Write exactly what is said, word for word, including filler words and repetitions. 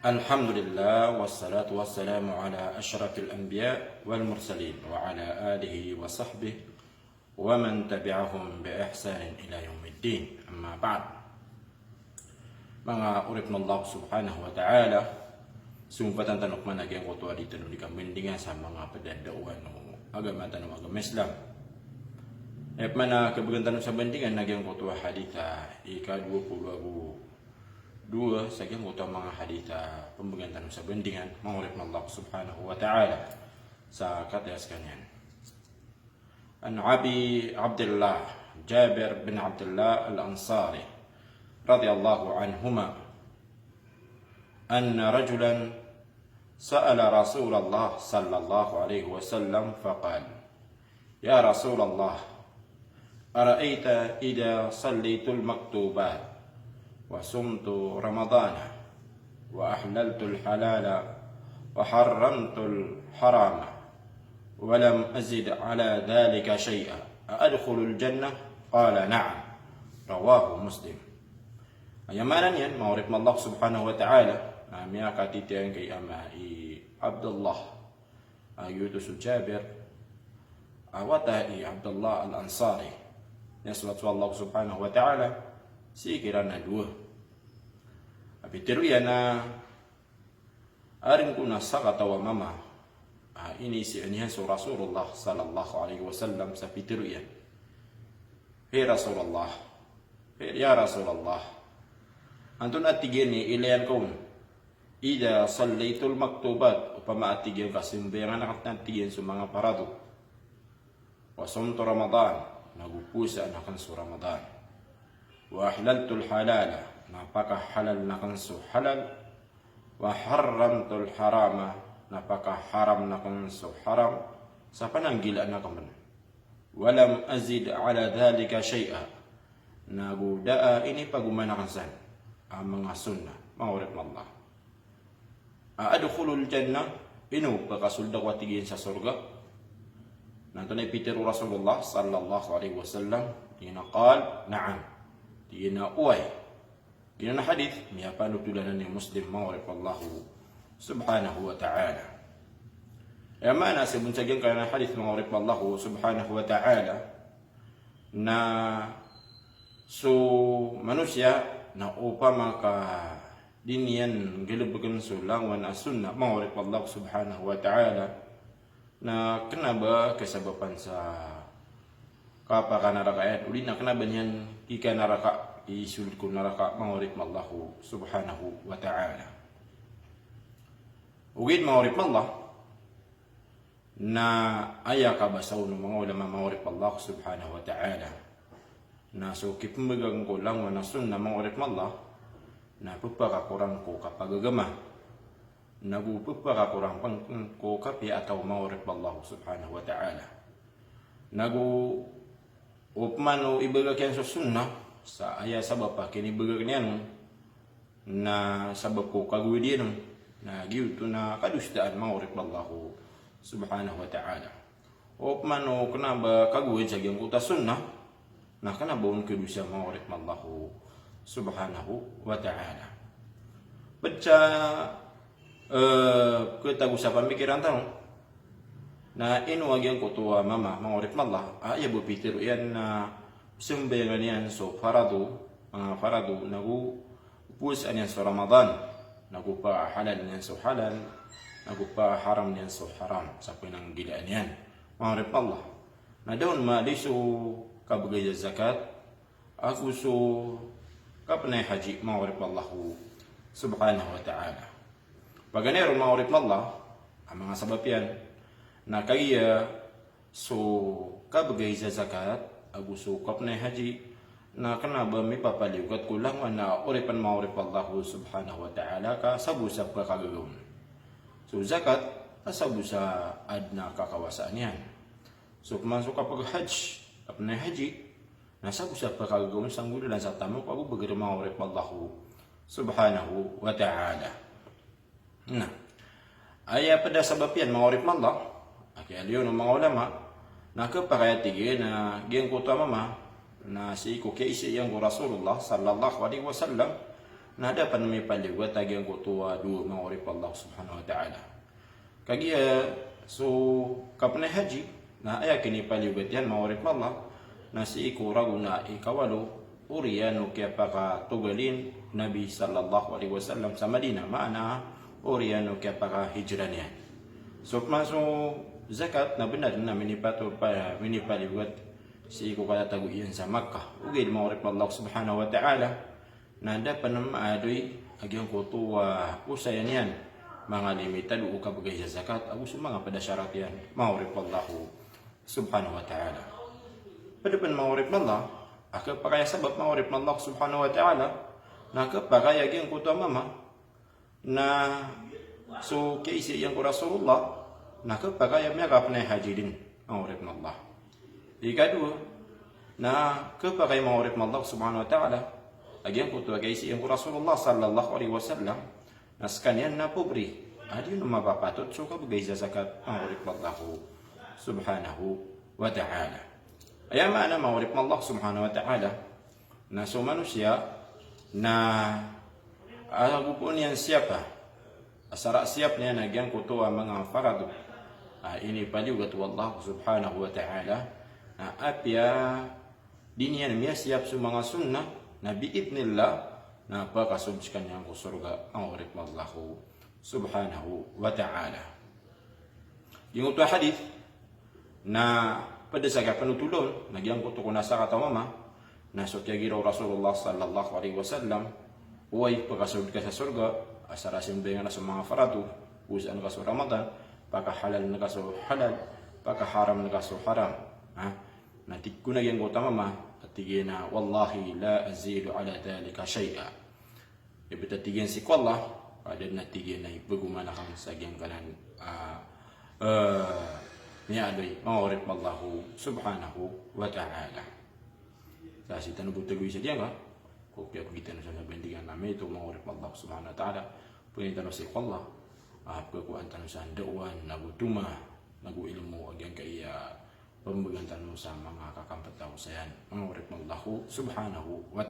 Alhamdulillah, wassalatu wassalamu ala ashrafil anbiya wal mursalin, wa ala alihi wa sahbihi wa man tabi'ahum bi ihsanin ila yawmiddin. Amma ba'd. Manga oripn o Allah subhanahu wa ta'ala, sompatan tano pman a giyangkoto a di tano di kambandingan sa manga pd a dawa o agama tano a agama Islam. Aya pman a khabgan tano sa bandingan na giyangkoto a hadith a ika dowa polo ago dowa sa giyangkoto a manga hadith a pmbgan tano sa bandingan, manga oripn o Allah subhanahu wa ta'ala, sa kataya skaniyan. An Abi Abdillah Jabir bin Abdillah Al-Ansari radiyallahu anhuma anna rajulan sa'ala Rasulullah sallallahu alaihi wasallam faqal, "Ya Rasulullah, ara'aita idha sallaitul maktubat wa sumtu Ramadana wa ahlaltul halala wa harramtul harama wa lam azid ala dhalika shay'a, a adkhulul jannah?" Qala, "Na'am." Rawahu Muslim. Aya maana niyan, manga oripn o Allah subhanahu wa ta'ala, na miyakatitiyangkai a ama i Abdullah, a giyoto so Jabir, a wata i Abdullah Al-Ansari. Niyan so Allah subhanahu wa ta'ala sii kiran a dowa. A pitharo iyan a aring ko na sakataw a mama a iniisaan iyan so Rasulullah sallallahu alaihi wasallam sa pitharo iyan, "Hay Rasulullah, hay, ya Rasulullah, antonaa," tig iyan, "i ilayan ko on, idha sallaitul maktubat, opama," tig iyan, "kasambayangan akn," tig iyan, "so manga parado, wa sumtu Ramadan, nago powasaan akn so Ramadan, wa ahlaltul halala, na pakahalaln akn so halal, wa harramtul harama, na pakaharamn akn so haram sa pananggilaan akn pn, wa lam azid ala dhalika shay'a, nago da a inipagoman akn san a manga sunnah." Manga oripn o Allah, "A adkhulul jannah?" Ino pkasold ako, tig iyan, sa sorga? Na antonaa i pitharo o Rasulullah sallallahu alaihi wasallam? Tig iyan a, qal, "Na'am." Tig iyan a, oway. Giyanan a hadith, miyapanothol anan i Muslim, manga oripn o Allah subhanahu wa ta'ala. Aya maana, sabap sa giyangkanan a hadith, manga oripn o Allah subhanahu wa ta'ala, na so manosiya na opama ka di niyan nggalbkn so langowan a sunnah, manga oripn o Allah subhanahu wa ta'ala, na kna ba kasabapan sa kapakanaraka iyan, odi na kna ba niyan kikanaraka, isold ko naraka, manga oripn o Allah subhanahu wa ta'ala. Ogaid, manga oripn o Allah, na aya kabasa on o manga ulama, manga oripn o Allah subhanahu wa ta'ala, na so kipmbgan ko langowan a sunnah, manga oripn o Allah, na pphakakorang ko kapagagama, nago pphakakorang pn ko kapiya a taw, manga oripn o Allah subhanahu wa ta'ala. Nago opama o ibagak iyan so sunnah, sa aya sabap a kinibagak niyan on, na sabap ko kagowad iyan on, na giyoto na kadosaan, manga oripn o Allah subhanahu wa ta'ala. Opama o kna ba kagowad sa giyangkoto a sunnah, na kna ba on kadosa, manga oripn o Allah subhanahu wa ta'ala. Pd sa, eh, khatago sa pamikiran tano, na ino a giyangkoto a mama, manga oripn o Allah, a aya bo pitharo iyan na sambayangan iyan so parado, ah, parado, nago powasaan iyan so Ramadan, nago pahalaln iyan so halal, nago paharamn iyan so haram sa pananggilaan iyan, manga oripn o Allah. Na da on mailay so kabgay sa zakat ago so kapnay haji, manga oripn o Allah subhanahu wa ta'ala. Paganay ron, manga oripn o Allah, a manga sabap iyan na kagiya so kabgay sa zakat ago so kapnay haji na kna ba mipapaliyogat ko langowan a oripn, manga oripn o Allah subhanahu wa ta'ala, ka sabo sa pkhagagaw on. So zakat, a sabo sa adn a kakawasaan iyan. So pman so kapghaj, kapnay haji, na sabo sa pkhagagaw on sa nggolalan sa tamok ago bagr, manga oripn o Allah subhanahu wa ta'ala. Na aya pd a sabap iyan, manga oripn o Allah, a kiyaaloy on o manga ulama, na khapakay a tig iyan a giyangkoto a mama na sii ko kiyaisa iyan ko Rasulullah sallallahu alaihi wasallam, Na da pn mipaliyogat a giyangkoto a dowa, manga oripn o Allah subhanahu wa ta'ala. Kagiya so kapnay haji, na aya kinipaliyogat iyan, manga oripn o Allah, na sii ko ragon a ikawalo, oriyan o kiyapakatogalin Nabi sallallahu alaihi wasallam sa Madinah, maana oriyan o kiyapakahijra niyan. So pman so zakat na bnar na minipato-, pa-, minipaliyogat sii ko katatago iyan sa Makkah. Ogaid, manga oripn o Allah subhanahu wa ta'ala, na da pn maaloy a giyangkoto a osayan iyan, manga limitado o kabgay sa zakat ago so manga pd a sharat iyan, manga oripn o Allah subhanahu wa ta'ala. Pd pn, manga oripn o Allah, a khapakay a sabap, manga oripn o Allah subhanahu wa ta'ala, na khapakay a giyangkoto a mama na so kiyaisi iyan ko Rasulullah, na khapakay a miyakapnay haji dn, manga oripn o Allah. Ikadowa, na khapakay, manga oripn o Allah subhanahu wa ta'ala, a giyangkoto a kiyaisi iyan ko Rasulullah sallallahu alaihi wasallam, na skaniyan na pobri a di on mapapatot so kabgay sa zakat, manga oripn o Allah subhanahu wa ta'ala. Aya maana, manga oripn o Allah subhanahu wa ta'ala, na so manosiya na ago pn iyan siyapa, asar a siyap niyan a giyangkoto a manga farado a inipaliyogat o Allah subhanahu wa ta'ala, na apiya di niyan miyasiyap so manga sunnah, na bi'idhnillah, na pakasold skaniyan ko sorga, manga oripn o Allah subhanahu wa ta'ala. Giyangkoto a hadith na pd sa kapnotholon, na giyangkoto ko nasakat a mama, na so kiyagiraw o Rasulullah sallallahu alaihi wasallam, oway, pakasold ka sa sorga, asar a simbayang ka so manga farado, gozaan ka so Ramadan, pakahalaln ka so halal, pakaharamn ka so haram. Ha? Na tig kon a giyangkoto a mama, a tig iyan a, "Wallahi la azidu ala dhalika shay'a." Ibt a tig iyan sii ko Allah, a da dn a tig iyan a ipegoman akn sa giyangkanan a, eh, miyaaloy, manga oripn o Allah subhanahu wa ta'ala. Sa sii tano bo tagoy sa giyangka, ko kiyakowa tano sa bandingan ami to, manga oripn o Allah subhanahu wa ta'ala, pangnin tano sii ko Allah a pkhakowa tano sa da'wah, nago toma, nago ilmo a giyangkaya pmbagan tano sa manga kakampta osayan, manga oripn o Allah subhanahu wa